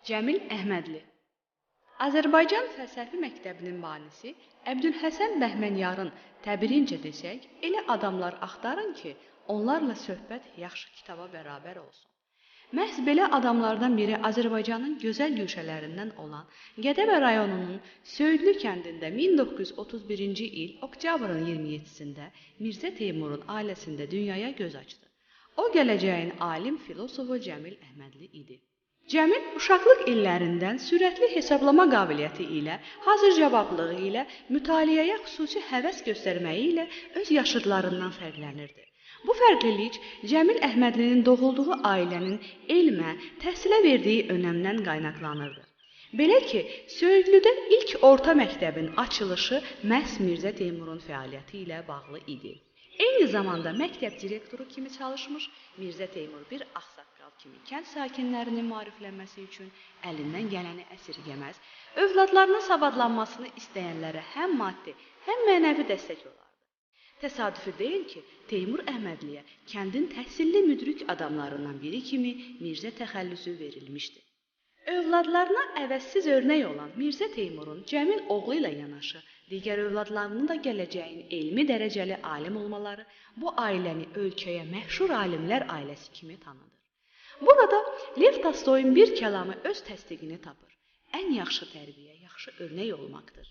Cəmil Əhmədli. Azərbaycan fəlsəfi məktəbinin banisi Əbdülhəsən Bəhmənyarın təbirincə desək, elə adamlar axtarın ki, onlarla söhbət yaxşı kitaba bərabər olsun. Məhz belə adamlardan biri Azərbaycanın gözəl güşələrindən olan Gədəbəy rayonunun Söyüdlü kəndində 1931-ci il oktyabrın 27-sində Mirzə Teymurun ailəsində dünyaya göz açdı. O, gələcəyin alim filosofu Cəmil Əhmədli idi. Cəmil uşaqlıq illərindən sürətli hesablama qabiliyyəti ilə, hazır cavablığı ilə, mütaliəyə xüsusi həvəs göstərməyi ilə öz yaşıdlarından fərqlənirdi. Bu fərqlilik Cəmil Əhmədlinin doğulduğu ailənin elmə, təhsilə verdiyi önəmdən qaynaqlanırdı. Belə ki, Söyüdlüdə ilk orta məktəbin açılışı məhz Mirzə Teymurun fəaliyyəti ilə bağlı idi. Eyni zamanda məktəb direktoru kimi çalışmış Mirzə Teymur bir ağsaqqal kimi kənd sakinlərinin maariflənməsi üçün əlindən gələni əsirgəməz, övladlarının savadlanmasını istəyənlərə həm maddi, həm mənəvi dəstək olardı. Təsadüfi deyil ki, Teymur Əhmədliyə kəndin təhsilli müdrik adamlarından biri kimi Mirzə təxəllüsü verilmişdi. Övladlarına əvəzsiz örnək olan Mirzə Teymurun Cəmil oğlu ilə yanaşı digər övladlarının da gələcəyin elmi dərəcəli alim olmaları bu ailəni ölkəyə məşhur alimlər ailəsi kimi tanıdır. Burada Lev Tolstoyun bir kəlamı öz təsdiqini tapır. Ən yaxşı tərbiyə, yaxşı örnək olmaqdır.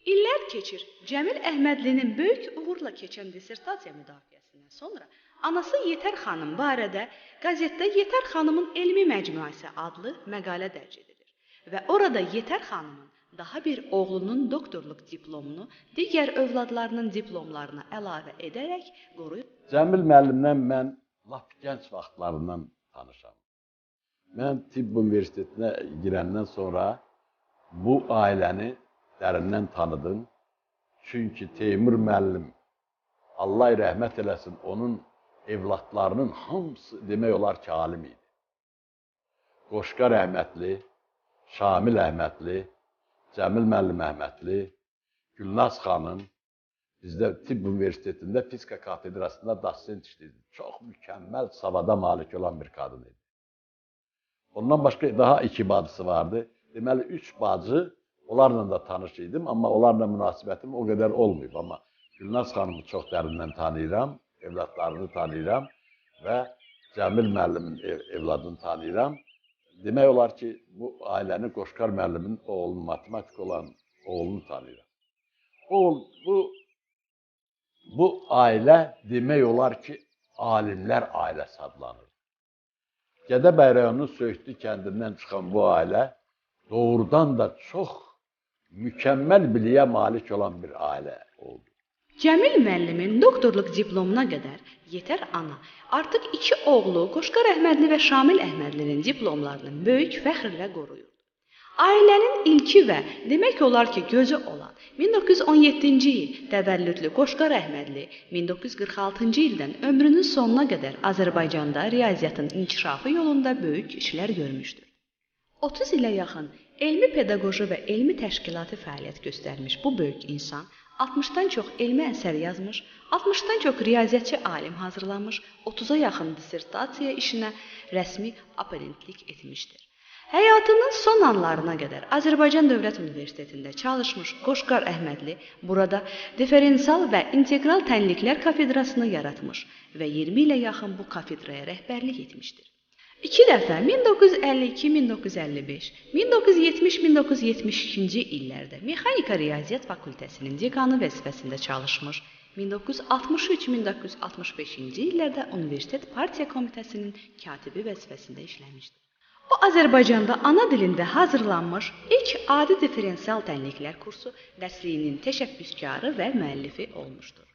İllər keçir, Cəmil Əhmədlinin böyük uğurla keçən dissertasiya müdafiəsindən sonra anası Yetər xanım barədə qəzetdə Yetər xanımın elmi məcmuəsi adlı məqalə dərc edilir və orada Yetər xanımın daha bir oğlunun doktorluq diplomunu digər övladlarının diplomlarına əlavə edərək qoruyur. Cəmil müəllimlə mən lap gənc vaxtlarından tanışam. Mən Tibb Universitetinə girəndən sonra bu ailəni dərindən tanıdım. Çünki Teymur müəllim, Allah rəhmət eləsin, onun evladlarının hamısı demək olar ki, alim idi. Qoşqar Əhmədli, Şamil Əhmədli, Cəmil müəllim Əhmədli, Gülnaz xanım bizdə Tibb Universitetində fizika kafedrasında dosent işləyirdi. Çox mükəmməl savada malik olan bir qadın idi. Ondan başqa daha iki bacısı vardı. Deməli, üç bacı, onlarla da tanış idim, amma onlarla münasibətim o qədər olmayıb. Amma Gülnaz xanımı çox dərindən tanıyıram, evladlarını tanıyıram və Cəmil müəllimin evladını tanıyıram. Demək olar ki, bu ailəni Qoşqar müəllimin oğlunu, matematik olan oğlunu tanıyıram. Bu ailə demək olar ki, alimlər ailəsi adlanır. Gədəbəy rayonunun Söyüdlü kəndindən çıxan bu ailə doğrudan da çox mükəmməl biliyə malik olan bir ailə oldu. Cəmil müəllimin doktorluq diplomuna qədər Yetər ana artıq iki oğlu Qoşqar Əhmədli və Şamil Əhmədlinin diplomlarını böyük fəxrlə qoruyurdu. Ailənin ilki və demək olar ki, gözü olan 1917-ci il təvəllüdlü Qoşqar Əhmədli 1946-cı ildən ömrünün sonuna qədər Azərbaycanda riyaziyyatın inkişafı yolunda böyük işlər görmüşdür. 30 ilə yaxın elmi pedaqoji və elmi təşkilati fəaliyyət göstərmiş bu böyük insan 60-dan çox elmi əsər yazmış, 60-dan çox riyaziyyatçı alim hazırlamış, 30-a yaxın dissertasiya işinə rəsmi oponentlik etmişdir. Həyatının son anlarına qədər Azərbaycan Dövlət Universitetində çalışmış Qoşqar Əhmədli burada diferensial və integral tənliklər kafedrasını yaratmış və 20 ilə yaxın bu kafedraya rəhbərlik etmişdir. İki dəfə 1952-1955, 1970-1972-ci illərdə Mexanika Riyaziyyat Fakültəsinin dekanı vəzifəsində çalışmış, 1963-1965-ci illərdə Universitet Partiya Komitəsinin katibi vəzifəsində işləmişdir. O, Azərbaycanda ana dilində hazırlanmış ilk adi diferensial tənliklər kursu dərsliyinin təşəbbüskarı və müəllifi olmuşdur.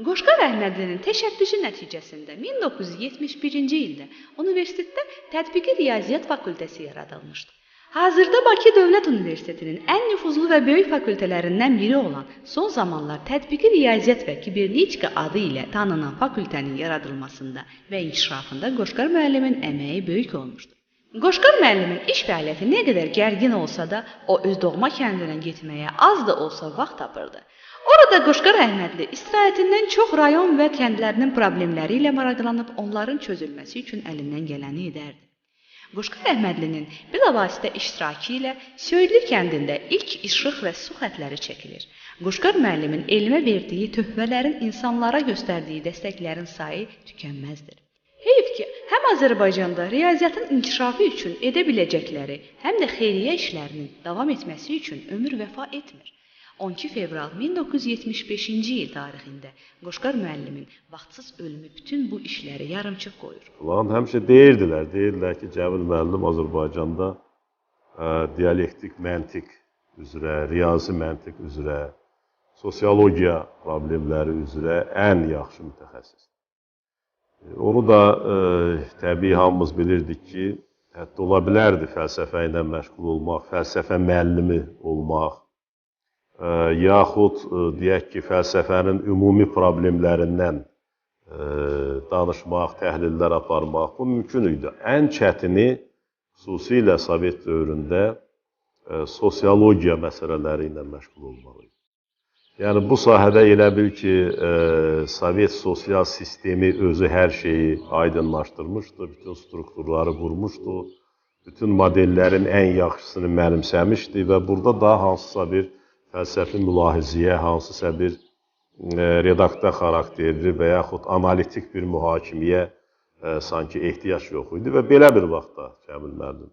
Qoşqar Əhmədlinin təşəbbüsü nəticəsində 1971-ci ildə universitetdə Tətbiqi Riyaziyyat Fakültəsi yaradılmışdı. Hazırda Bakı Dövlət Universitetinin ən nüfuzlu və böyük fakültələrindən biri olan son zamanlar Tətbiqi Riyaziyyat və Kibernetika adı ilə tanınan fakültənin yaradılmasında və inkişafında Qoşqar müəllimin əməyi böyük olmuşdur. Qoşqar müəllimin iş fəaliyyəti nə qədər gərgin olsa da, o öz doğma kəndinə getməyə az da olsa vaxt tapırdı. Orada Qoşqar Əhmədli istirahətindən çox rayon və kəndlərinin problemləri ilə maraqlanıb onların çözülməsi üçün əlindən gələni edərdi. Qoşqar Əhmədlinin bilavasitə iştirakı ilə Söyüdlü kəndində ilk işıq və su xətləri çəkilir. Qoşqar müəllimin elmə verdiyi töhfələrin, insanlara göstərdiyi dəstəklərin sayı tükənməzdir. Heyf ki, həm Azərbaycanda riyaziyyatın inkişafı üçün edə biləcəkləri, həm də xeyriyyə işlərinin davam etməsi üçün ömür vəfa etmir. 12 fevral 1975-ci il tarixində Qoşqar müəllimin vaxtsız ölümü bütün bu işləri yarımçıq qoyur. Ulan həmişə deyirdilər ki, Cəmil müəllim Azərbaycanda dialektik məntiq üzrə, riyazi məntiq üzrə, sosiologiya problemləri üzrə ən yaxşı mütəxəssisdir. Onu da təbii hamımız bilirdik ki, hətta ola bilərdi fəlsəfə ilə məşğul olmaq, fəlsəfə müəllimi olmaq, yaxud deyək ki, fəlsəfənin ümumi problemlərindən danışmaq, təhlillər aparmaq, bu mümkün idi. Ən çətini, xüsusilə Sovet dövründə sosiologiya məsələləri ilə məşğul olmaq idi. Yəni, bu sahədə elə bil ki, Sovet sosial sistemi özü hər şeyi aydınlaşdırmışdı, bütün strukturları qurmuşdu, bütün modellərin ən yaxşısını mənimsəmişdi və burada da hansısa bir fəlsəfi mülahizəyə, hansısa bir redaktə xarakterli və yaxud analitik bir mühakiməyə sanki ehtiyac yox idi və belə bir vaxtda Cəmil müəllim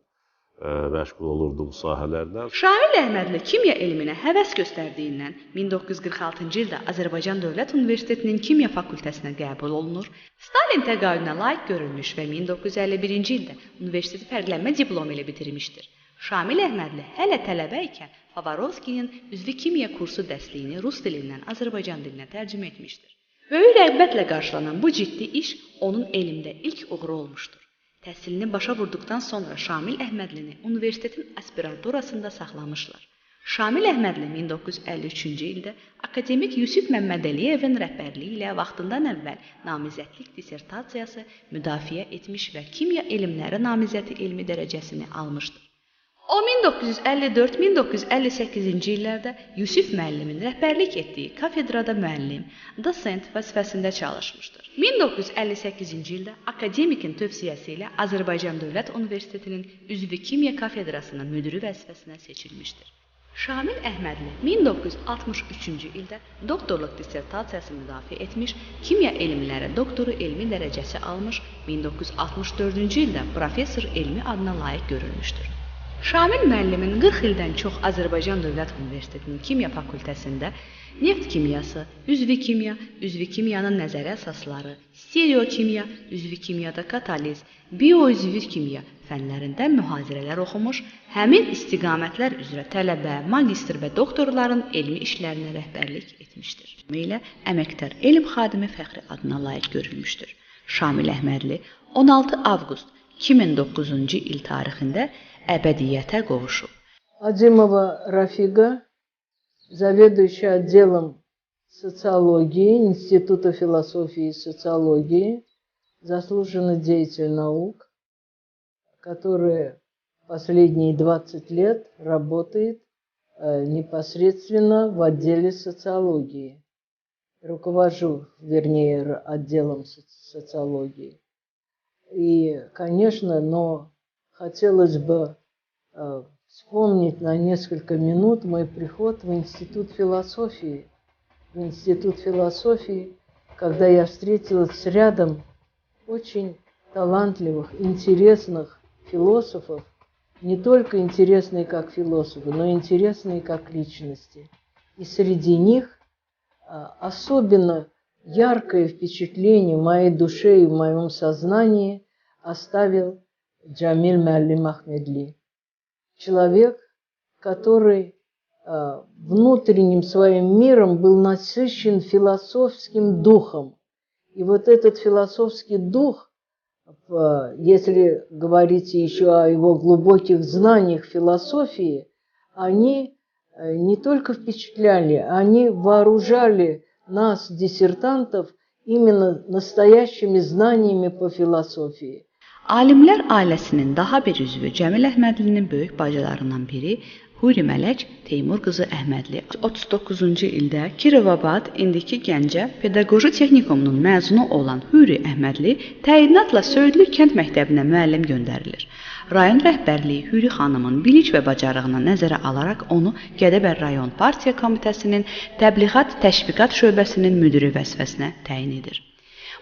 məşğul olurdu bu sahələrlə. Şamil Əhmədli kimya elminə həvəs göstərdiyindən 1946-cı ildə Azərbaycan Dövlət Universitetinin Kimya Fakültəsinə qəbul olunur, Stalin təqaüdünə layiq görülmüş və 1951-ci ildə universiteti fərqlənmə diplomu ilə bitirmişdir. Şamil Əhmədli hələ tələbə ikən Favarovskinin üzvi kimya kursu dərsliyini rus dilindən Azərbaycan dilinə tərcümə etmişdir. Böyük rəğbətlə qarşılanan bu ciddi iş onun elmdə ilk uğuru olmuşdur. Təhsilini başa vurduqdan sonra Şamil Əhmədlini universitetin aspiranturasında saxlamışlar. Şamil Əhmədli 1953-cü ildə akademik Yusif Məmmədəliyevin rəhbərliyi ilə vaxtından əvvəl namizədlik dissertasiyası müdafiə etmiş və kimya elmləri namizədi elmi dərəcəsini almışdır. O 1954-1958-ci illərdə Yusif müəllimin rəhbərlik etdiyi kafedrada müəllim, dosent vəzifəsində çalışmışdır. 1958-ci ildə akademikin tövsiyəsi ilə Azərbaycan Dövlət Universitetinin üzvü kimya kafedrasının müdiri vəzifəsinə seçilmişdir. Şamil Əhmədli 1963-cü ildə doktorluq dissertasiyası müdafiə etmiş, kimya elmləri doktoru elmi dərəcəsi almış, 1964-cü ildə professor elmi adına layiq görülmüşdür. Şamil müəllimin 40 ildən çox Azərbaycan Dövlət Universitetinin Kimya Fakültəsində neft kimyası, üzvi kimya, üzvi kimyanın nəzəri əsasları, stereokimya, üzvi kimyada kataliz, bioüzvi kimya fənlərində mühazirələr oxumuş, həmin istiqamətlər üzrə tələbə, magistr və doktorların elmi işlərinə rəhbərlik etmişdir. Ilə əməkdar elm xadimi fəxri adına layiq görülmüşdür. Şamil Əhmədli 16 avqust 2009-cu il tarixində əbədiyyətə qovuşub. Adimova Rafiqa, заведующая отделом социологии Института философии и социологии, заслуженный деятель наук, который последние 20 лет работает непосредственно в отделе социологии. Руковожу, вернее, отделом социологии. И, конечно, но хотелось бы вспомнить на несколько минут мой приход в Институт философии. В Институт философии, когда я встретилась с рядом очень талантливых, интересных философов, не только интересные как философы, но и интересные как личности. И среди них особенно яркое впечатление в моей душе и в моем сознании оставил Джамиль Муаллим Ахмедли. Человек, который внутренним своим миром был насыщен философским духом. И вот этот философский дух, если говорить еще о его глубоких знаниях философии, они не только впечатляли, они вооружали нас, диссертантов, именно настоящими знаниями по философии. Alimlər ailəsinin daha bir üzvü Cəmil Əhmədlinin böyük bacılarından biri Huri Mələk Teymur qızı Əhmədli 39-cu ildə Kirovabad, indiki Gəncə Pedaqoji Texnikumunun məzunu olan Huri Əhmədli təyinatla Söyüdlü kənd məktəbinə müəllim göndərilir. Rayon rəhbərliyi Huri xanımın bilik və bacarığını nəzərə alaraq onu Gədəbəy rayon partiya komitəsinin Təbliğat Təşviqat şöbəsinin müdiri vəzifəsinə təyin edir.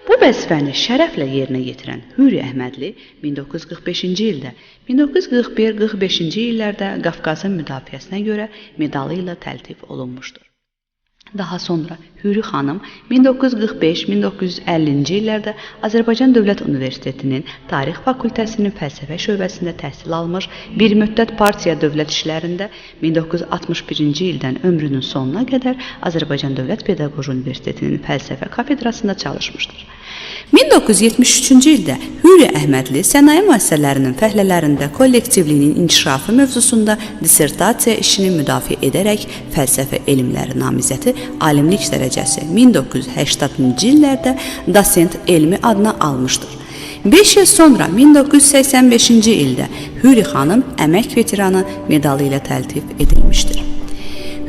Bu vəzifəni şərəflə yerinə yetirən Huri Əhmədli 1945-ci ildə, 1941-45-ci illərdə Qafqazın müdafiəsinə görə medalı ilə təltif olunmuşdur. Daha sonra Huri xanım 1945-1950-ci illərdə Azərbaycan Dövlət Universitetinin Tarix fakültəsinin fəlsəfə şöbəsində təhsil almış, bir müddət partiya dövlət işlərində 1961-ci ildən ömrünün sonuna qədər Azərbaycan Dövlət Pedaqoji Universitetinin fəlsəfə kafedrasında çalışmışdır. 1973-cü ildə Huri Əhmədli sənaye müəssisələrinin fəhlələrində kollektivliyinin inkişafı mövzusunda dissertasiya işini müdafiə edərək fəlsəfə elmləri namizədi alimlik dərəcəsi 1980-cı illərdə dosent elmi adını almışdır. 5 il sonra 1985-ci ildə Huri xanım əmək veteranı medalı ilə təltif edilmişdir.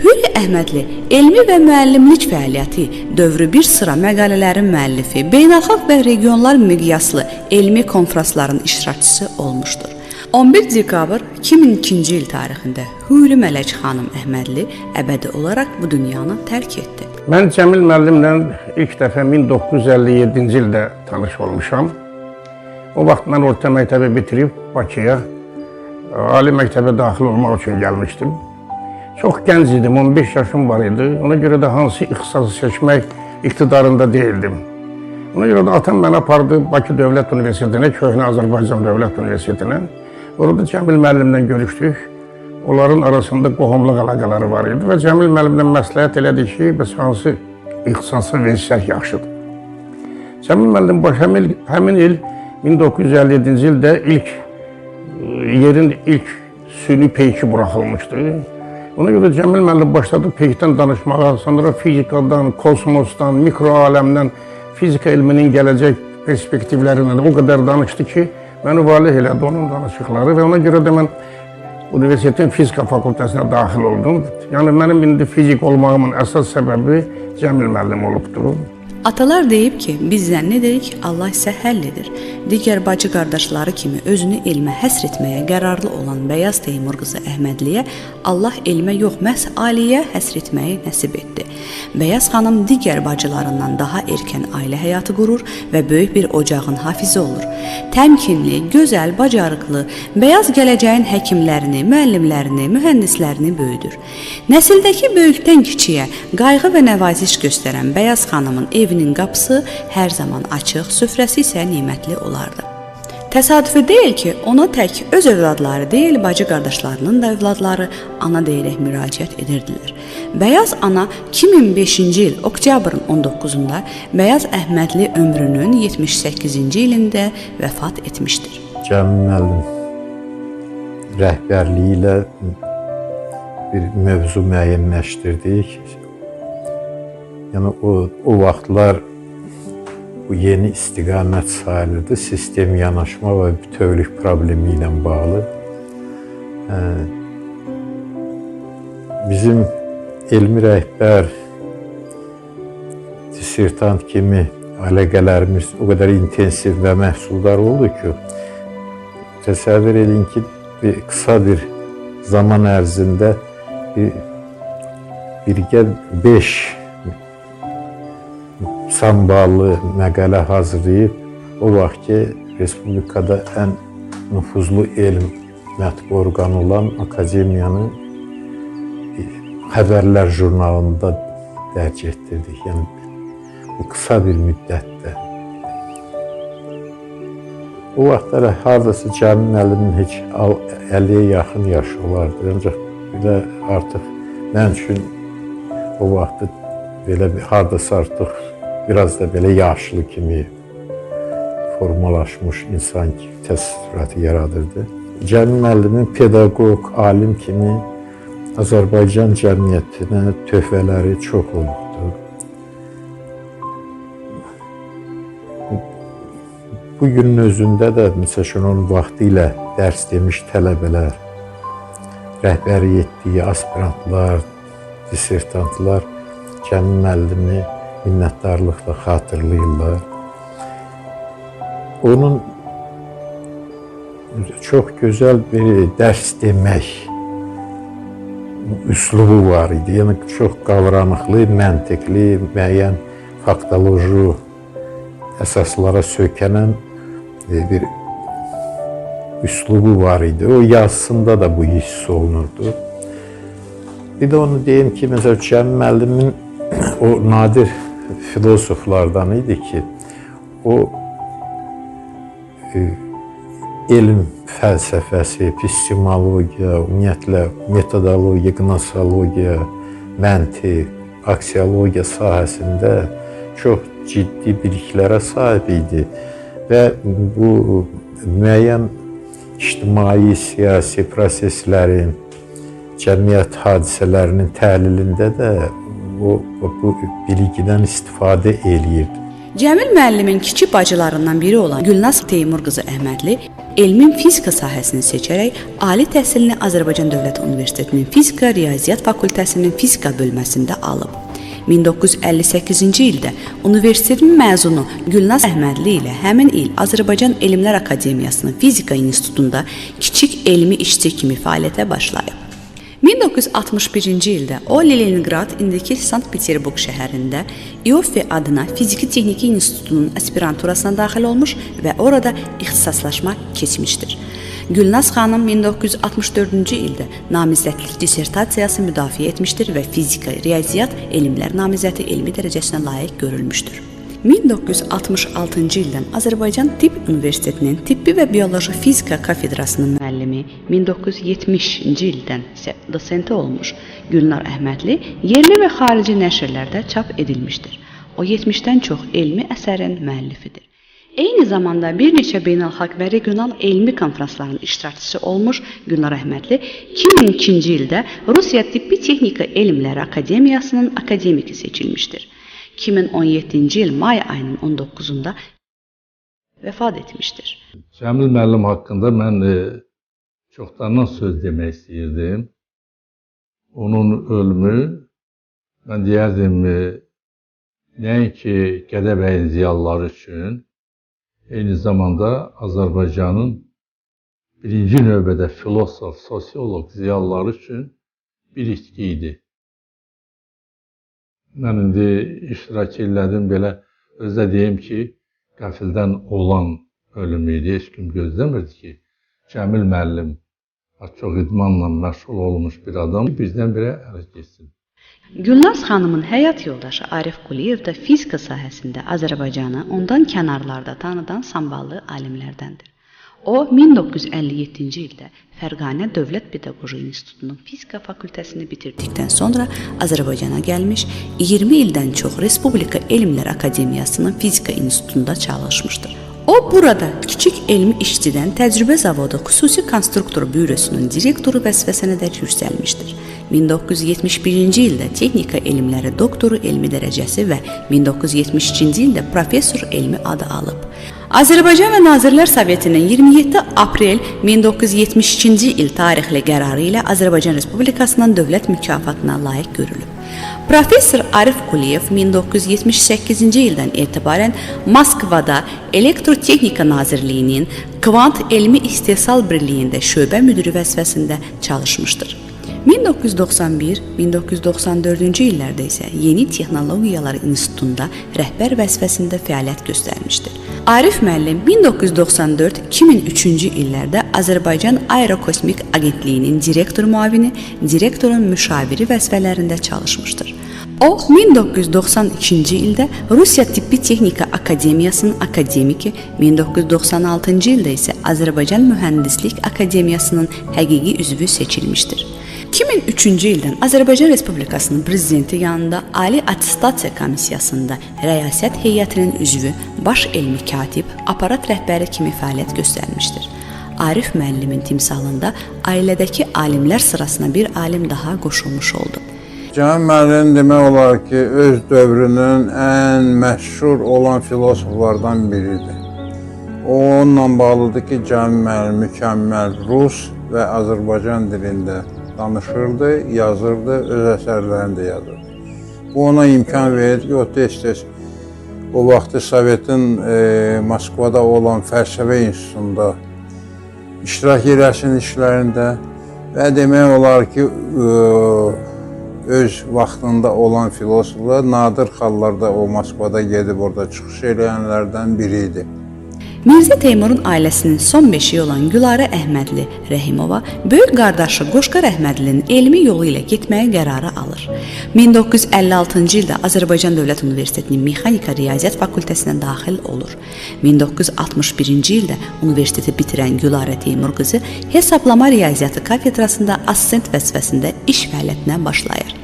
Huri Əhmədli elmi və müəllimlik fəaliyyəti dövrü bir sıra məqalələrin müəllifi, beynəlxalq və regionlar miqyaslı elmi konfransların iştirakçısı olmuşdur. 11 dekabr 2002-ci il tarixində Huri Mələk xanım Əhmədli əbədi olaraq bu dünyanı tərk etdi. Mən Cəmil müəllimlə ilk dəfə 1957-ci ildə tanış olmuşam. O vaxt mən orta məktəbi bitirib Bakıya, ali məktəbə daxil olmaq üçün gəlmişdim. Çox gənc idim, 15 yaşım var idi. Ona görə də hansı ixtisası seçmək iqtidarında deyildim. Ona görə də atam məni apardı Bakı Dövlət Universitetinə, Köhnə Azərbaycan Dövlət Universitetinə. Orada Cəmil müəllimlə görüşdük. Onların arasında qohumluq əlaqələri var idi və Cəmil müəllimlə məsləhət elədi ki, bəs hansı ixtisası versək yaxşıdır. Cəmil müəllim həmin il 1957-ci ildə ilk yerin ilk süni peyki buraxılmışdı. Ona görə Cəmil müəllim başladı peykdən danışmağa, sonra fizikadan, kosmosdan, mikroaləmdən, fizika elminin gələcək perspektivlərindən o qədər danışdı ki, məni valeh elədi onun danışıqları və ona görə də mən universitetin fizika fakültəsinə daxil oldum. Yəni mənim indi fizik olmağımın əsas səbəbi Cəmil müəllim olubdur. Atalar deyib ki, biz zənn edirik, Allah isə həll edir. Digər bacı qardaşları kimi özünü elmə həsr etməyə qərarlı olan Bəyaz Teymur qızı Əhmədliyə Allah elmə yox, məhz aliyə həsr etməyi nəsib etdi. Bəyaz xanım digər bacılarından daha erkən ailə həyatı qurur və böyük bir ocağın hafizi olur. Təmkinli, gözəl, bacarıqlı, Bəyaz gələcəyin həkimlərini, müəllimlərini, mühəndislərini böyüdür. Nəsildəki böyükdən kiçiyə qayğı və nəvaziş göstərən Bəyaz xanımın evinin qapısı hər zaman açıq, süfrəsi isə nemətli olardı. Təsadüfi deyil ki, ona tək öz övladları deyil, bacı qardaşlarının da övladları ana deyərək müraciət edirdilər. Bəyaz ana 2005-ci il oktyabrın 19-da Bəyaz Əhmədli ömrünün 78-ci ilində vəfat etmişdir. Cəmil müəllim rəhbərliyi ilə bir mövzu müəyyənləşdirdik. Yəni o vaxtlar bu yeni istiqamət sayılırdı, sistem yanaşma və bütövlük problemi ilə bağlı. Bizim elmi rəhbər, dissertant kimi əlaqələrimiz o qədər intensiv və məhsuldar oldu ki, təsəvvür edin ki, qısa bir zaman ərzində birgə 5 samballı məqalə hazırlayıb, o vaxt ki, Respublikada ən nüfuzlu elm mətbu orqanı olan Akademiyanın xəbərlər jurnalında dərc etdirdik. Yəni, bu qısa bir müddətdə. O vaxtlar haradasa Cəmil müəllimin heç 50-yə yaxın yaşı olardı. Ancaq belə artıq mən üçün o vaxtı belə haradasa artıq biraz da belə yaşlı kimi formalaşmış insan təsəvvüratı yaradırdı. Cəmil müəllimin pedaqoq, alim kimi Azərbaycan cəmiyyətinə töhfələri çox olubdur. Bu günün özündə də, məsəl üçün, onun vaxtı ilə dərs demiş tələbələr, rəhbərlik etdiyi aspirantlar, dissertantlar Cəmil müəllimi minnətdarlıqla xatırlayırlar. Onun çox gözəl bir dərs demək üslubu var idi. Yəni çox qavranıqlı, məntiqli, müəyyən faktoloji əsaslara söykənən bir üslubu var idi. O yazısında da bu hiss olunurdu. Bir də onu deyim ki, məsələn, Cəmil müəllimin o nadir filosoflardan idi ki, o elm fəlsəfəsi, epistemologiya, ümumiyyətlə metodologiya, qnosologiya, məntiq, aksiologiya sahəsində çox ciddi biliklərə sahib idi və bu müəyyən ictimai, siyasi proseslərin, cəmiyyət hadisələrinin təhlilində də o bu bilgidən istifadə eləyirdi. Cəmil müəllimin kiçik bacılarından biri olan Gülnaz Teymur qızı Əhmədli elmin fizika sahəsini seçərək ali təhsilini Azərbaycan Dövlət Universitetinin Fizika Riyaziyyat Fakültəsinin fizika bölməsində alıb. 1958-ci ildə universitetin məzunu Gülnaz Əhmədli ilə həmin il Azərbaycan Elmlər Akademiyasının Fizika İnstitutunda kiçik elmi işçi kimi fəaliyyətə başlayıb. 1961-ci ildə o Leninqrad, indiki Sankt-Peterburq şəhərində İoffe adına Fiziki Texniki İnstitutunun aspiranturasına daxil olmuş və orada ixtisaslaşma keçmişdir. Gülnaz xanım 1964-cü ildə namizədlik dissertasiyası müdafiə etmişdir və fizika, riyaziyyat elmlər namizədi elmi dərəcəsinə layiq görülmüşdür. 1966-cı ildən Azərbaycan Tibb Universitetinin Tibbi və Bioloji Fizika kafedrasının müəllimi, 1970-ci ildən isə dosenti olmuş Gülnar Əhmədli yerli və xarici nəşrlərdə çap edilmişdir. O 70-dən çox elmi əsərin müəllifidir. Eyni zamanda bir neçə beynəlxalq və regional elmi konfransların iştirakçısı olmuş Gülnar Əhmədli 2002-ci ildə Rusiya Tibbi Texnika Elmləri Akademiyasının akademiki seçilmişdir. 2017-ci il may ayının 19-unda vəfat etmişdir. Cəmil müəllim haqqında mən çoxdandan söz demək istəyirdim. Onun ölümü, mən deyərdim, nəinki Gədəbəyin ziyalıları üçün, eyni zamanda Azərbaycanın birinci növbədə filosof, sosioloq ziyalıları üçün bir itki idi. Mən indi iştirak elədim, belə özdə deyim ki, qəfildən olan ölümü idi. Heç kim gözləmirdi ki, Cəmil müəllim çox idmanla məşğul olmuş bir adam birdən-birə ələ getsin. Gülnaz xanımın həyat yoldaşı Arif Quliyev də fizika sahəsində Azərbaycanı ondan kənarlarda tanıdan samballı alimlərdəndir. O, 1957-ci ildə Fərqanə Dövlət Pedaqoji İnstitutunun Fizika fakültəsini bitirdikdən sonra Azərbaycana gəlmiş, 20 ildən çox Respublika Elmlər Akademiyasının Fizika İnstitutunda çalışmışdır. O, burada kiçik elmi işçidən Təcrübə Zavodu Xüsusi Konstruktor Bürosunun direktoru vəzifəsinə dək yüksəlmişdir. 1971-ci ildə Texnika Elmləri doktoru elmi dərəcəsi və 1972-ci ildə professor elmi adı alıb. Azərbaycan və Nazirlər Sovetinin 27 aprel 1972-ci il tarixli qərarı ilə Azərbaycan Respublikasının dövlət mükafatına layiq görülüb. Professor Arif Quliyev 1978-ci ildən etibarən Moskvada Elektrotexnika Nazirliyinin Kvant Elmi İstehsal Birliyində şöbə müdiri vəzifəsində çalışmışdır. 1991-1994-cü illərdə isə Yeni Texnologiyalar İnstitutunda rəhbər vəzifəsində fəaliyyət göstərmişdir. Arif müəllim 1994-2003-cü illərdə Azərbaycan Aerokosmik Agentliyinin direktor müavini, direktorun müşaviri vəzifələrində çalışmışdır. O, 1992-ci ildə Rusiya Tibbi Texnika Akademiyasının akademiki, 1996-cı ildə isə Azərbaycan Mühəndislik Akademiyasının həqiqi üzvü seçilmişdir. 2003-cü ildən Azərbaycan Respublikasının Prezidenti yanında Ali Attestasiya Komissiyasında rəyasət heyətinin üzvü, baş elmi katib, aparat rəhbəri kimi fəaliyyət göstərmişdir. Arif müəllimin timsalında ailədəki alimlər sırasına bir alim daha qoşulmuş oldu. Cəmil müəllim demək olar ki, öz dövrünün ən məşhur olan filosoflardan biridir. O onunla bağlıdır ki, Cəmil müəllim mükəmməl rus və Azərbaycan dilində danışırdı, yazırdı, öz əsərlərini də yazırdı. Bu ona imkan verirdi ki, o tez-tez o vaxtı Sovetin Moskvada olan Fəlsəfə İnstitutunda iştirak eləsin işlərində və demək olar ki, öz vaxtında olan filosoflar nadir hallarda o Moskvada gedib orada çıxış eləyənlərdən biri idi. Mirzə Teymurun ailəsinin son beşiyi olan Gülarə Əhmədli Rəhimova böyük qardaşı Qoşqar Əhmədlinin elmi yolu ilə getməyə qərarı alır. 1956-cı ildə Azərbaycan Dövlət Universitetinin Mexanika Riyaziyyat Fakültəsinə daxil olur. 1961-ci ildə universiteti bitirən Gülarə Teymur qızı Hesablama Riyaziyyatı kafedrasında assistent vəzifəsində iş fəaliyyətinə başlayır.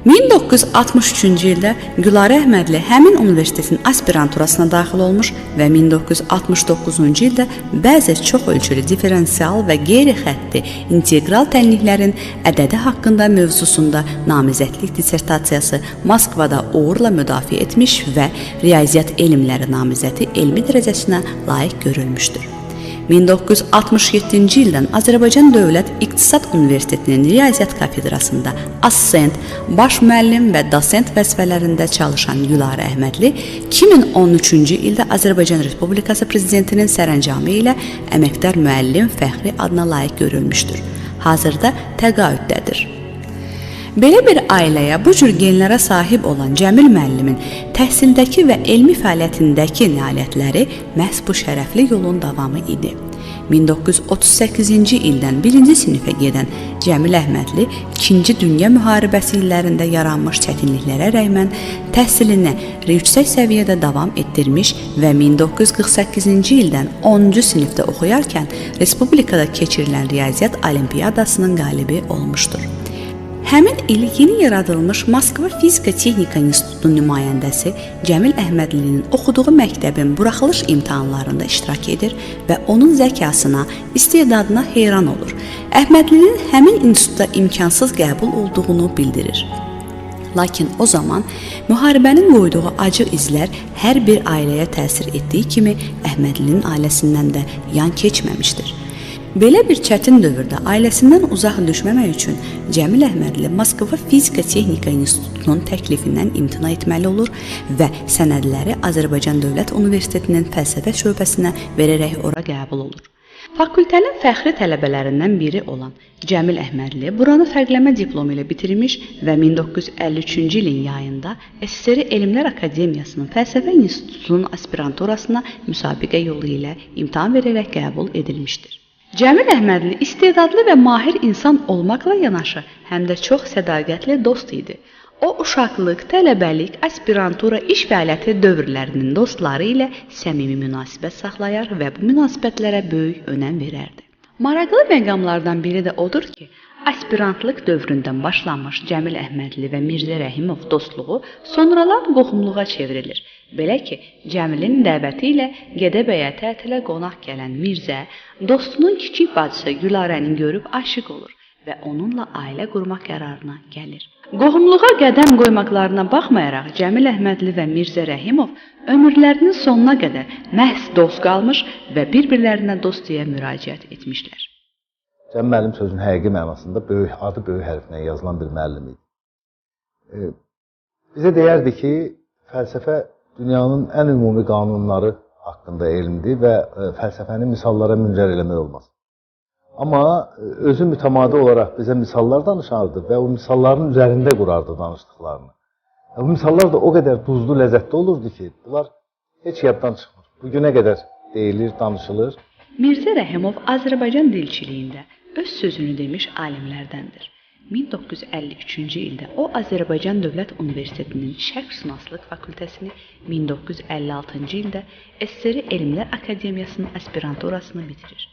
1963-cü ildə Gülarə Əhmədli həmin universitetin aspiranturasına daxil olmuş və 1969-cu ildə bəzi çox ölçülü diferensial və qeyri-xətti integral tənliklərin ədədi haqqında mövzusunda namizədlik dissertasiyası Moskvada uğurla müdafiə etmiş və riyaziyyat elmləri namizədi elmi dərəcəsinə layiq görülmüşdür. 1967-ci ildən Azərbaycan Dövlət İqtisad Universitetinin Riyaziyyat kafedrasında assistent, baş müəllim və dosent vəzifələrində çalışan Gülarə Əhmədli 2013-cü ildə Azərbaycan Respublikası Prezidentinin sərəncamı ilə əməkdar müəllim fəxri adına layiq görülmüşdür. Hazırda təqaüddədir. Belə bir ailəyə bu cür genlərə sahib olan Cəmil müəllimin təhsildəki və elmi fəaliyyətindəki nailiyyətləri məhz bu şərəfli yolun davamı idi. 1938-ci ildən 1-ci sinifə gedən Cəmil Əhmədli 2-ci Dünya Müharibəsi illərində yaranmış çətinliklərə rəğmən təhsilini yüksək səviyyədə davam etdirmiş və 1948-ci ildən 10-cu sinifdə oxuyarkən Respublikada keçirilən Riyaziyyat Olimpiyadasının qalibi olmuşdur. Həmin il yeni yaradılmış Moskva Fizika Texnika İnstitutunun nümayəndəsi Cəmil Əhmədlinin oxuduğu məktəbin buraxılış imtahanlarında iştirak edir və onun zəkasına, istedadına heyran olur. Əhmədlinin həmin institutda imkansız qəbul olduğunu bildirir. Lakin o zaman müharibənin qoyduğu acı izlər hər bir ailəyə təsir etdiyi kimi Əhmədlinin ailəsindən də yan keçməmişdir. Belə bir çətin dövrdə ailəsindən uzaq düşməmək üçün Cəmil Əhmədli Moskva Fizika Texnika İnstitutunun təklifindən imtina etməli olur və sənədləri Azərbaycan Dövlət Universitetinin fəlsəfə şöbəsinə verərək ora qəbul olur. Fakültənin fəxri tələbələrindən biri olan Cəmil Əhmədli buranı fərqləmə diplomu ilə bitirmiş və 1953-cü ilin yayında SSR Elmlər Akademiyasının Fəlsəfə İnstitutunun aspiranturasına müsabiqə yolu ilə imtahan verərək qəbul edilmişdir. Cəmil Əhmədli istedadlı və mahir insan olmaqla yanaşı, həm də çox sədaqətli dost idi. O, uşaqlıq, tələbəlik, aspirantura, iş fəaliyyəti dövrlərinin dostları ilə səmimi münasibət saxlayar və bu münasibətlərə böyük önəm verərdi. Maraqlı məqamlardan biri də odur ki, aspirantlıq dövründən başlanmış Cəmil Əhmədli və Mirzə Rəhimov dostluğu sonralar qohumluğa çevrilir. Belə ki, Cəmilin dəvəti ilə Gədəbəyə tətilə qonaq gələn Mirzə dostunun kiçik bacısı Gülarəni görüb aşiq olur və onunla ailə qurmaq qərarına gəlir. Qohumluğa qədəm qoymaqlarına baxmayaraq Cəmil Əhmədli və Mirzə Rəhimov ömürlərinin sonuna qədər məhz dost qalmış və bir-birlərinə dost deyə müraciət etmişlər. Cəmil müəllim sözün həqiqi mənasında böyük, adı böyük hərflə yazılan bir müəllim idi. Bizə deyərdi ki, fəlsəfə dünyanın ən ümumi qanunları haqqında elmdir və fəlsəfəni misallara müncər eləmək olmaz. Amma özü mütəmadi olaraq bizə misallar danışardı və o misalların üzərində qurardı danışdıqlarını. Bu misallar da o qədər duzlu, ləzzətli olurdu ki, bunlar heç yaddan çıxmır. Bugünə qədər deyilir, danışılır. Mirzə Rəhimov Azərbaycan dilçiliyində öz sözünü demiş alimlərdəndir. 1953-cü ildə o Azərbaycan Dövlət Universitetinin Şərqşünaslıq fakültəsini, 1956-cı ildə SSR Elmlər Akademiyasının aspiranturasını bitirir.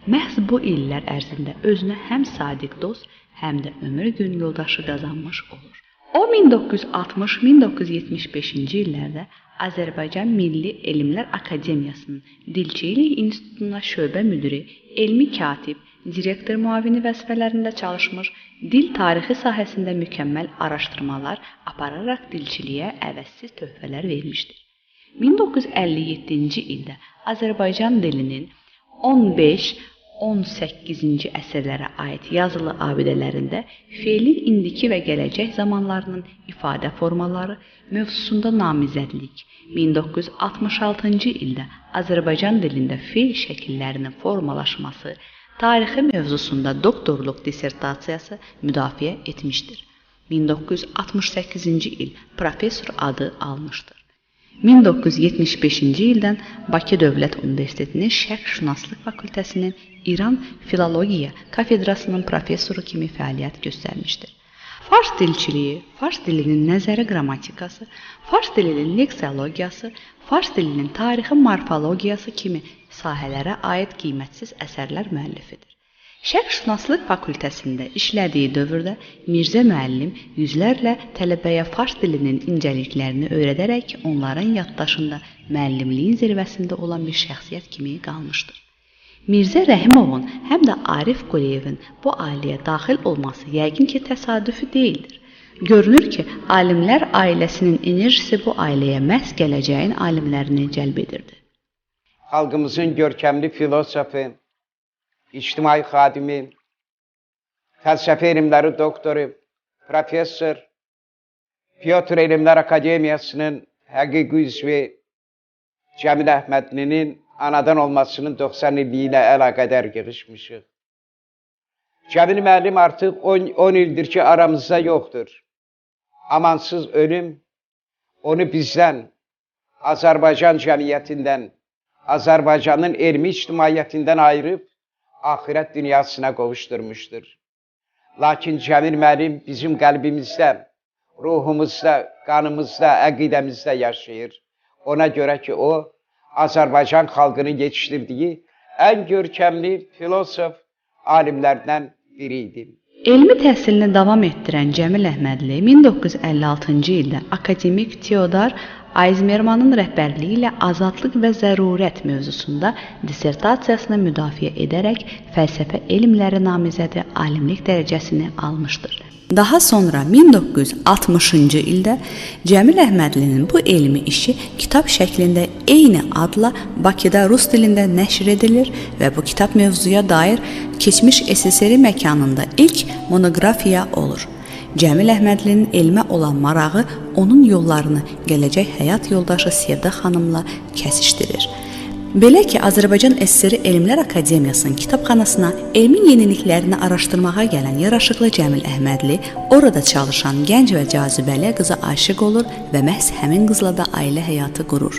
Məhz bu illər ərzində özünə həm sadiq dost, həm də ömür gün yoldaşı qazanmış olur. O 1960-1975-ci illərdə Azərbaycan Milli Elmlər Akademiyasının Dilçilik İnstitutuna şöbə müdiri, elmi katib, direktor müavini vəzifələrində çalışmış, dil tarixi sahəsində mükəmməl araşdırmalar apararaq dilçiliyə əvəzsiz töhfələr vermişdir. 1957-ci ildə Azərbaycan dilinin 15, 18-ci əsrlərə aid yazılı abidələrində feilin indiki və gələcək zamanlarının ifadə formaları mövzusunda namizədlik, 1966-cı ildə Azərbaycan dilində feil şəkillərinin formalaşması tarixi mövzusunda doktorluq dissertasiyası müdafiə etmişdir. 1968-ci il professor adı almışdır. 1975-ci ildən Bakı Dövlət Universitetinin Şərqşünaslıq fakültəsinin İran Filologiya kafedrasının professoru kimi fəaliyyət göstərmişdir. Fars dilçiliyi, fars dilinin nəzəri qrammatikası, fars dilinin leksiologiyası, fars dilinin tarixi morfologiyası kimi sahələrə aid qiymətsiz əsərlər müəllifidir. Şərqşünaslıq fakültəsində işlədiyi dövrdə Mirzə müəllim yüzlərlə tələbəyə fars dilinin incəliklərini öyrədərək onların yaddaşında müəllimliyin zirvəsində olan bir şəxsiyyət kimi qalmışdır. Mirzə Rəhimovun həm də Arif Quliyevin bu ailəyə daxil olması yəqin ki, təsadüfi deyildir. Görünür ki, alimlər ailəsinin enerjisi bu ailəyə məhz gələcəyin alimlərini cəlb edirdi. Xalqımızın görkəmli filosofu, ictimai xadimi, fəlsəfə elmləri doktoru, professor, Pyotr Elmlər Akademiyasının həqiqi üzvü Cəmil Əhmədlinin anadan olmasının 90 illiyi ilə əlaqədar yığışmışıq. Cəmil müəllim artıq 10 ildir ki, aramızda yoxdur. Amansız ölüm onu bizdən, Azərbaycan cəmiyyətindən, Azərbaycanın elmi ictimaiyyətindən ayırıb axirət dünyasına qovuşturmuşdur. Lakin Cəmil müəllim bizim qəlbimizdə, ruhumuzda, qanımızda, əqidəmizdə yaşayır. Ona görə ki, o, Azərbaycan xalqının yetişdirdiyi ən görkəmli filosof alimlərdən biri idi. Elmi təhsilini davam etdirən Cəmil Əhmədli 1956-cı ildə akademik Teodor Ayzmermanın rəhbərliyi ilə azadlıq və zərurət mövzusunda dissertasiyasını müdafiə edərək fəlsəfə elmləri namizədi alimlik dərəcəsini almışdır. Daha sonra 1960-cı ildə Cəmil Əhmədlinin bu elmi işi kitab şəklində eyni adla Bakıda rus dilində nəşr edilir və bu kitab mövzuya dair keçmiş SSR məkanında ilk monoqrafiya olur. Cəmil Əhmədlinin elmə olan marağı onun yollarını gələcək həyat yoldaşı Sevda xanımla kəsişdirir. Belə ki, Azərbaycan SSR Elmlər Akademiyasının kitabxanasına elmin yeniliklərini araşdırmağa gələn yaraşıqlı Cəmil Əhmədli orada çalışan gənc və cazibəli qıza aşiq olur və məhz həmin qızla da ailə həyatı qurur.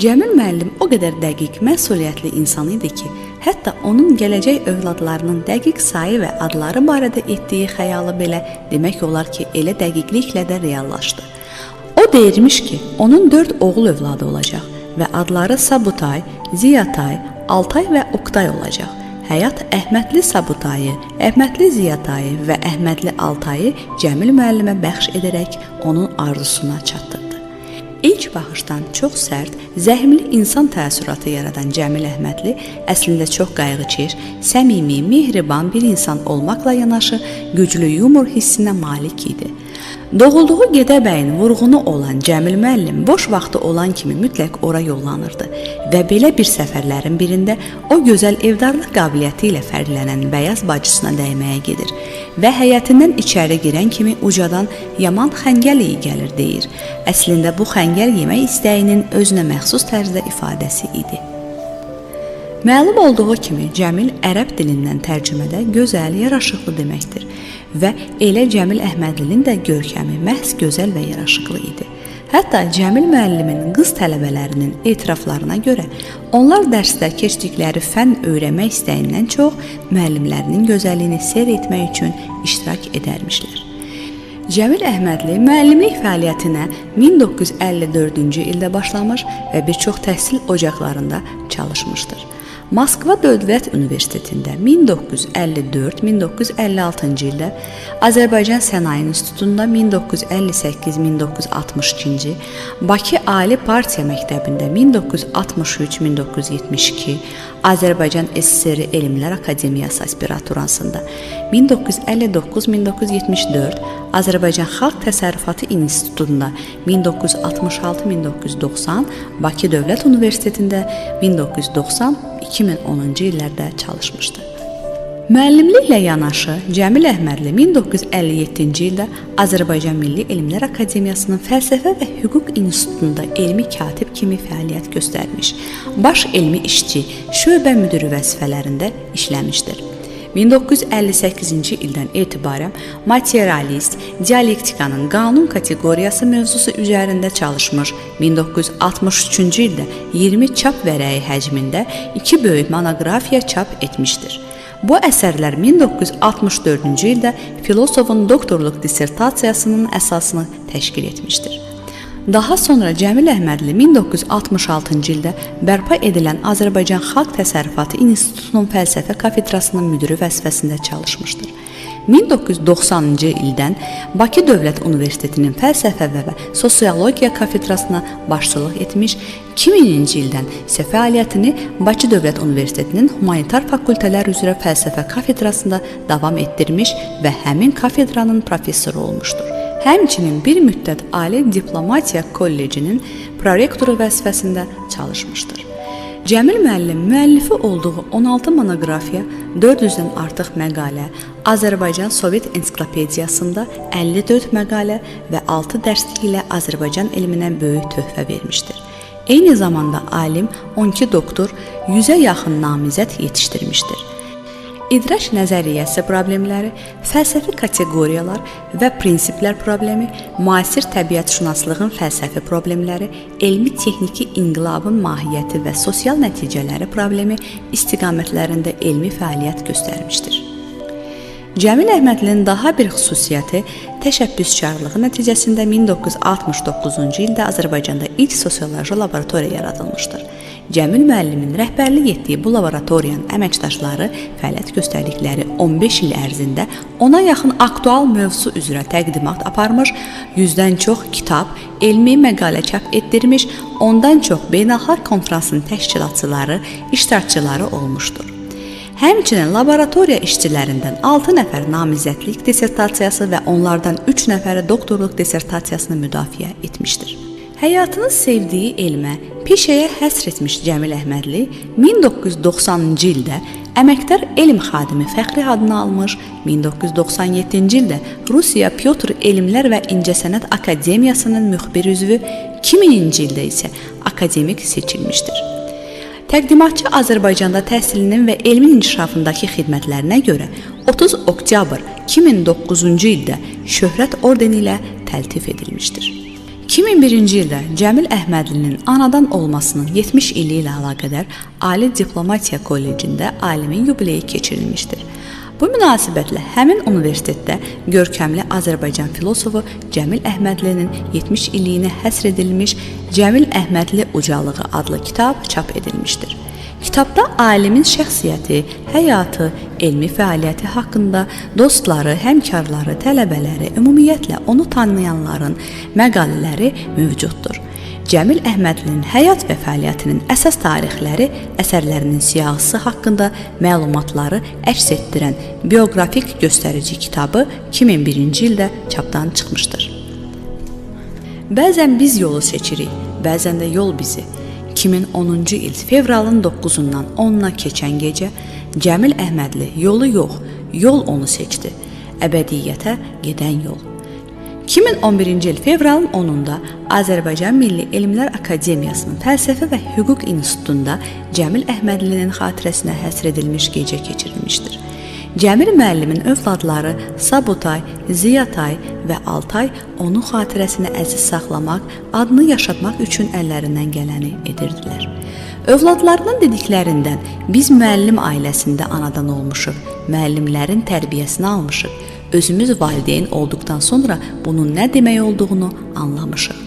Cəmil müəllim o qədər dəqiq, məsuliyyətli insan idi ki, hətta onun gələcək övladlarının dəqiq sayı və adları barədə etdiyi xəyalı belə demək olar ki, elə dəqiqliklə də reallaşdı. O deyirmiş ki, onun 4 oğul övladı olacaq və adları Sabutay, Ziyatay, Altay və Oqtay olacaq. Həyat Əhmədli Sabutayı, Əhmədli Ziyatayı və Əhmədli Altayı Cəmil müəllimə bəxş edərək onun arzusuna çatdırdı. İlk baxışdan çox sərt, zəhmli insan təəssüratı yaradan Cəmil Əhmədli əslində çox qayğıkeş, səmimi, mehriban bir insan olmaqla yanaşı güclü yumor hissinə malik idi. Doğulduğu Gədəbəyin vurğunu olan Cəmil müəllim boş vaxtı olan kimi mütləq ora yollanırdı və belə bir səfərlərin birində o gözəl evdarlıq qabiliyyəti ilə fərqlənən bəyaz bacısına dəyməyə gedir və həyətindən içəri girən kimi ucadan yaman xəngəl iyi gəlir deyir. Əslində bu xəngəl yemək istəyinin özünə məxsus tərzdə ifadəsi idi. Məlum olduğu kimi Cəmil ərəb dilindən tərcümədə gözəl, yaraşıqlı deməkdir və elə Cəmil Əhmədlinin də görkəmi məhz gözəl və yaraşıqlı idi. Hətta Cəmil müəllimin qız tələbələrinin etiraflarına görə onlar dərsdə keçdikləri fənn öyrənmək istəyindən çox müəllimlərinin gözəlliyini seyr etmək üçün iştirak edərmişlər. Cəmil Əhmədli müəllimlik fəaliyyətinə 1954-cü ildə başlamış və bir çox təhsil ocaqlarında çalışmışdır. Moskva Dövlət Universitetində 1954-1956-cı ildə, Azərbaycan Sənaye İnstitutunda 1958-1962-ci, Bakı Ali Partiya Məktəbində 1963-1972, Azərbaycan SSR Elmlər Akademiyası aspiraturasında 1959-1974, Azərbaycan Xalq Təsərrüfatı İnstitutunda 1966-1990, Bakı Dövlət Universitetində 1990 1990-2010-cu illərdə çalışmışdı. Müəllimliklə yanaşı Cəmil Əhmədli 1957-ci ildə Azərbaycan Milli Elmlər Akademiyasının Fəlsəfə və Hüquq İnstitutunda elmi katib kimi fəaliyyət göstərmiş, baş elmi işçi, şöbə müdiri vəzifələrində işləmişdir. 1958-ci ildən etibarən materialist, dialektikanın qanun kateqoriyası mövzusu üzərində çalışmış, 1963-cü ildə 20 çap vərəyi həcmində 2 böyük monoqrafiya çap etmişdir. Bu əsərlər 1964-cü ildə filosofun doktorluq dissertasiyasının əsasını təşkil etmişdir. Daha sonra Cəmil Əhmədli 1966-cı ildə bərpa edilən Azərbaycan Xalq Təsərrüfatı İnstitutunun fəlsəfə kafedrasının müdiri vəzifəsində çalışmışdır. 1990-cı ildən Bakı Dövlət Universitetinin fəlsəfə və sosiologiya kafedrasına başçılıq etmiş, 2000-ci ildən isə fəaliyyətini Bakı Dövlət Universitetinin humanitar fakültələr üzrə fəlsəfə kafedrasında davam etdirmiş və həmin kafedranın professoru olmuşdur. Həmçinin bir müddət Ali Diplomatiya Kollecinin prorektoru vəzifəsində çalışmışdır. Cəmil müəllim müəllifi olduğu 16 monoqrafiya, 400-dən artıq məqalə, Azərbaycan Sovet Ensiklopediyasında 54 məqalə və 6 dərslik ilə Azərbaycan elminə böyük töhfə vermişdir. Eyni zamanda alim 12 doktor, 100-ə yaxın namizəd yetişdirmişdir. İdrak nəzəriyyəsi problemləri, fəlsəfi kateqoriyalar və prinsiplər problemi, müasir təbiətşünaslığın fəlsəfi problemləri, elmi-texniki inqilabın mahiyyəti və sosial nəticələri problemi istiqamətlərində elmi fəaliyyət göstərmişdir. Cəmil Əhmədlinin daha bir xüsusiyyəti təşəbbüskarlığı nəticəsində 1969-cu ildə Azərbaycanda ilk sosioloji laboratoriya yaradılmışdır. Cəmil müəllimin rəhbərlik etdiyi bu laboratoriyanın əməkdaşları fəaliyyət göstərdikləri 15 il ərzində ona yaxın aktual mövzu üzrə təqdimat aparmış, 100-dən çox kitab, elmi məqalə çap etdirmiş, ondan çox beynəlxalq konfransın təşkilatçıları, iştirakçıları olmuşdur. Həmçinin laboratoriya işçilərindən 6 nəfər namizədlik dissertasiyası və onlardan 3 nəfəri doktorluq dissertasiyasını müdafiə etmişdir. Həyatını sevdiyi elmə, peşəyə həsr etmiş Cəmil Əhmədli 1990-cı ildə Əməkdar Elm Xadimi fəxri adını almış, 1997-ci ildə Rusiya Pyotr Elmlər və İncəsənət Akademiyasının müxbir üzvü, 2000-ci ildə isə akademik seçilmişdir. Təqdimatçı Azərbaycanda təhsilinin və elmin inkişafındakı xidmətlərinə görə 30 oktyabr 2009-cu ildə Şöhrət ordeni ilə təltif edilmişdir. 2001-ci ildə Cəmil Əhmədlinin anadan olmasının 70 ili ilə əlaqədar Ali Diplomatiya Kollecində alimin yubileyi keçirilmişdir. Bu münasibətlə həmin universitetdə görkəmli Azərbaycan filosofu Cəmil Əhmədlinin 70 illiyinə həsr edilmiş Cəmil Əhmədli Ucalığı adlı kitab çap edilmişdir. Kitabda alimin şəxsiyyəti, həyatı, elmi fəaliyyəti haqqında dostları, həmkarları, tələbələri, ümumiyyətlə onu tanıyanların məqalələri mövcuddur. Cəmil Əhmədlinin həyat və fəaliyyətinin əsas tarixləri, əsərlərinin siyahısı haqqında məlumatları əks etdirən bioqrafik göstərici kitabı 2001-ci ildə çapdan çıxmışdır. Bəzən biz yolu seçirik, bəzən də yol bizi. 2010-cu il fevralın 9-undan 10-una keçən gecə Cəmil Əhmədli yolu yox, yol onu seçdi. Əbədiyyətə gedən yol. 2011-ci il fevralın 10-unda Azərbaycan Milli Elmlər Akademiyasının Fəlsəfə və Hüquq İnstitutunda Cəmil Əhmədlinin xatirəsinə həsr edilmiş gecə keçirilmişdir. Cəmil müəllimin övladları Sabutay, Ziyatay və Altay onun xatirəsini əziz saxlamaq, adını yaşatmaq üçün əllərindən gələni edirdilər. Övladlarının dediklərindən biz müəllim ailəsində anadan olmuşuq, müəllimlərin tərbiyəsini almışıq. Özümüz valideyn olduqdan sonra bunun nə demək olduğunu anlamışıq.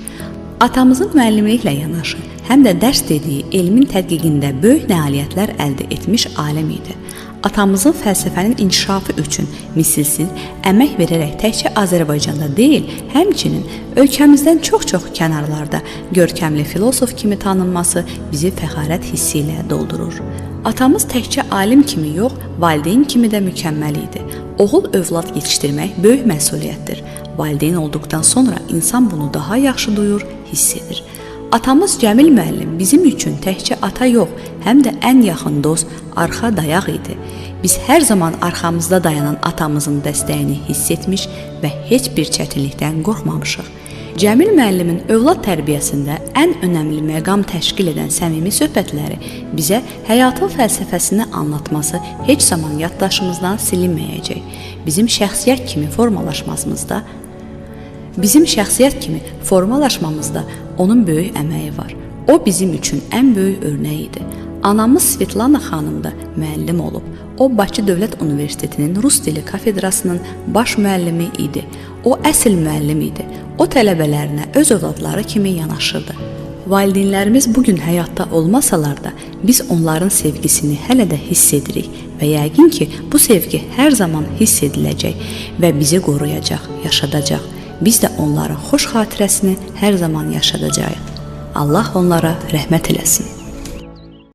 Atamızın müəllimliklə yanaşı, həm də dərs dediyi elmin tədqiqində böyük nailiyyətlər əldə etmiş alim idi. Atamızın fəlsəfənin inkişafı üçün misilsiz əmək verərək təkcə Azərbaycanda deyil, həmçinin ölkəmizdən çox-çox kənarlarda görkəmli filosof kimi tanınması bizi fəxarət hissi ilə doldurur. Atamız təkcə alim kimi yox, valideyn kimi də mükəmməl idi. Oğul övlad yetişdirmək böyük məsuliyyətdir. Valideyn olduqdan sonra insan bunu daha yaxşı duyur, hiss edir. Atamız Cəmil müəllim bizim üçün təkcə ata yox, həm də ən yaxın dost, arxa dayaq idi. Biz hər zaman arxamızda dayanan atamızın dəstəyini hiss etmiş və heç bir çətinlikdən qorxmamışıq. Cəmil müəllimin övlad tərbiyəsində ən önəmli məqam təşkil edən səmimi söhbətləri bizə həyatın fəlsəfəsini anlatması heç zaman yaddaşımızdan silinməyəcək. Bizim şəxsiyyət kimi formalaşmamızda onun böyük əməyi var. O bizim üçün ən böyük örnək idi. Anamız Svetlana xanım da müəllim olub. O Bakı Dövlət Universitetinin rus dili kafedrasının baş müəllimi idi. O əsl müəllim idi. O tələbələrinə öz övladları kimi yanaşırdı. Valideynlərimiz bu gün həyatda olmasalar da, biz onların sevgisini hələ də hiss edirik və yəqin ki, bu sevgi hər zaman hiss ediləcək və bizi qoruyacaq, yaşadacaq. Biz də onların xoş xatirəsini hər zaman yaşadacağıq. Allah onlara rəhmət eləsin.